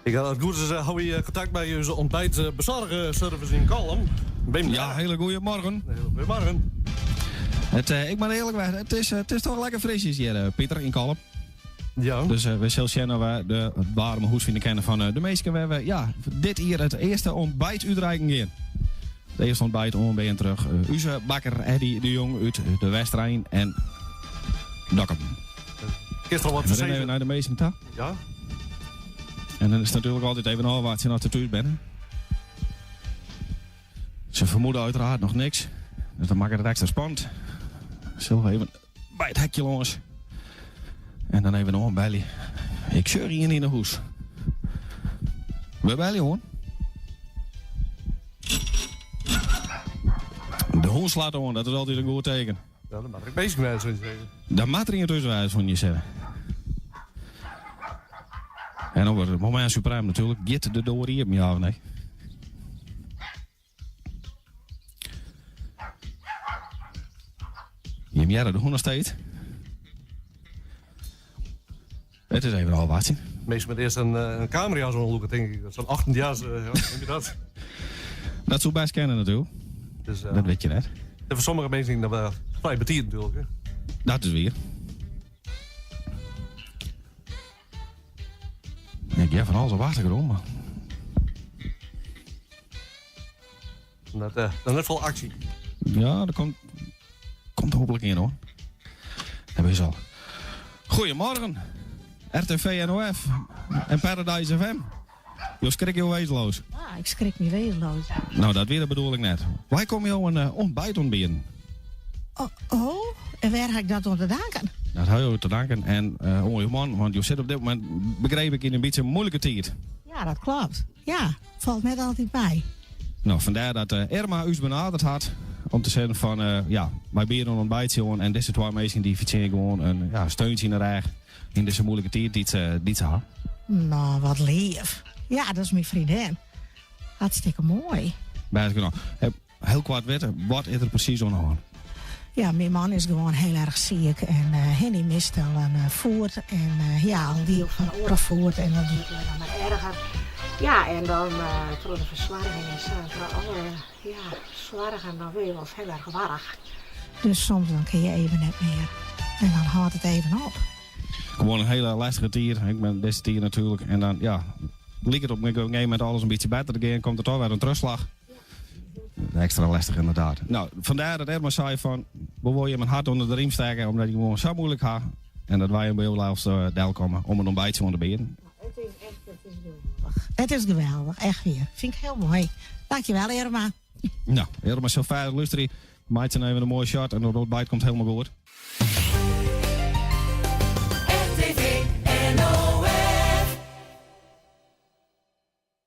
Ik had het goed is, hou je kontakt by ús ontbijtbezorgservice yn Kollum. Wim, Ja, hele goede morgen. Hele goedemorgen. Het, ik ben eerlijk weg, het is toch lekker frisjes hier, Pieter, in Kollum. Ja. Dus we zullen zien of we de het warme hoes vinden kennen van de meesten waar we ja, dit hier het eerste ontbijt uitreiken gaan. Het eerste ontbijt om ben terug. Uze bakker Eddy de Jong uit de Westerijn en Dokkum. Gisteren wat We rennen even naar de meesten toe. Ja. En dan is het natuurlijk altijd even afwachten als je thuis bent. Ze vermoeden uiteraard nog niks. Dus dan maakt het extra spannend. Zullen we even bij het hekje langs. En dan even nog een bellen. Ik zeur hier in de hoes. We bellen hoor. De hond slaat aan, dat is altijd een goed teken. Ja, dan mag ik bezig zijn, zou je zeggen. Dat mag er in tussen van je zeggen. En dan wordt het moment suprem natuurlijk. Git de door hier, ja of nee? Jim Jerre, de hond nog steeds. Het is even al wat. Meestal met eerst een camera zo'n loeken, denk ik. Zo'n 18 jaar, ja, neem je dat? Dat zou best kennen natuurlijk. Dus, dat weet je net. En voor sommige mensen dat wel vrij betiert natuurlijk. Hè? Dat is weer. Ik heb van alles op achtergrond, maar... Dat dan net vol actie. Ja, dat komt hopelijk in hoor. Dat is al. Goedemorgen. RTV NOF en Paradise FM. Je schrik je wezenloos. Ah, ik schrik me wezenloos. Nou, dat weer de bedoel ik net. Wij komen jou een ontbijt ontberen. Oh, oh, en waar heb ik dat onder te danken? Dat hou je te danken. En oh, man, want je zit op dit moment, begreep ik, in een beetje een moeilijke tijd. Ja, dat klopt. Ja, valt net altijd bij. Nou, vandaar dat Irma u benaderd had om te zeggen van, ja, wij bieden een ontbijt, jongen. En deze twee mensen die verdienen gewoon een steuntje in de rug in deze moeilijke tijd die ze hadden. Nou, wat lief. Ja, dat is mijn vriendin. Hartstikke mooi. Bijna genoeg. Heel kwart weten, wat is er precies aan de hand? Ja, mijn man is gewoon heel erg ziek en Henny mist al een voet en ja, al die ook van oren voet en dat wordt dan maar erger. Ja, en dan door de verzorging en zo, door alle, ja, zorgen, dan word je wel eens heel erg warrig. Dus soms dan kun je even net meer en dan houdt het even op. Gewoon een hele lastige tier. Ik ben deze tier natuurlijk. En dan, ja, liep het op een gegeven moment alles een beetje beter te gaan, komt er toch weer een terugslag. Extra lastig inderdaad. Nou, vandaar dat Irma zei van, we willen je mijn hart onder de riem steken, omdat ik gewoon zo moeilijk ga. En dat wij bij jou als deel komen om een ontbijtje onder de benen. Het is echt, het is geweldig. Het is geweldig, echt weer. Vind ik heel mooi. Dankjewel, Irma. Nou, Irma, zo verder luisteren. Maak even een mooie shot en het ontbijt komt helemaal goed.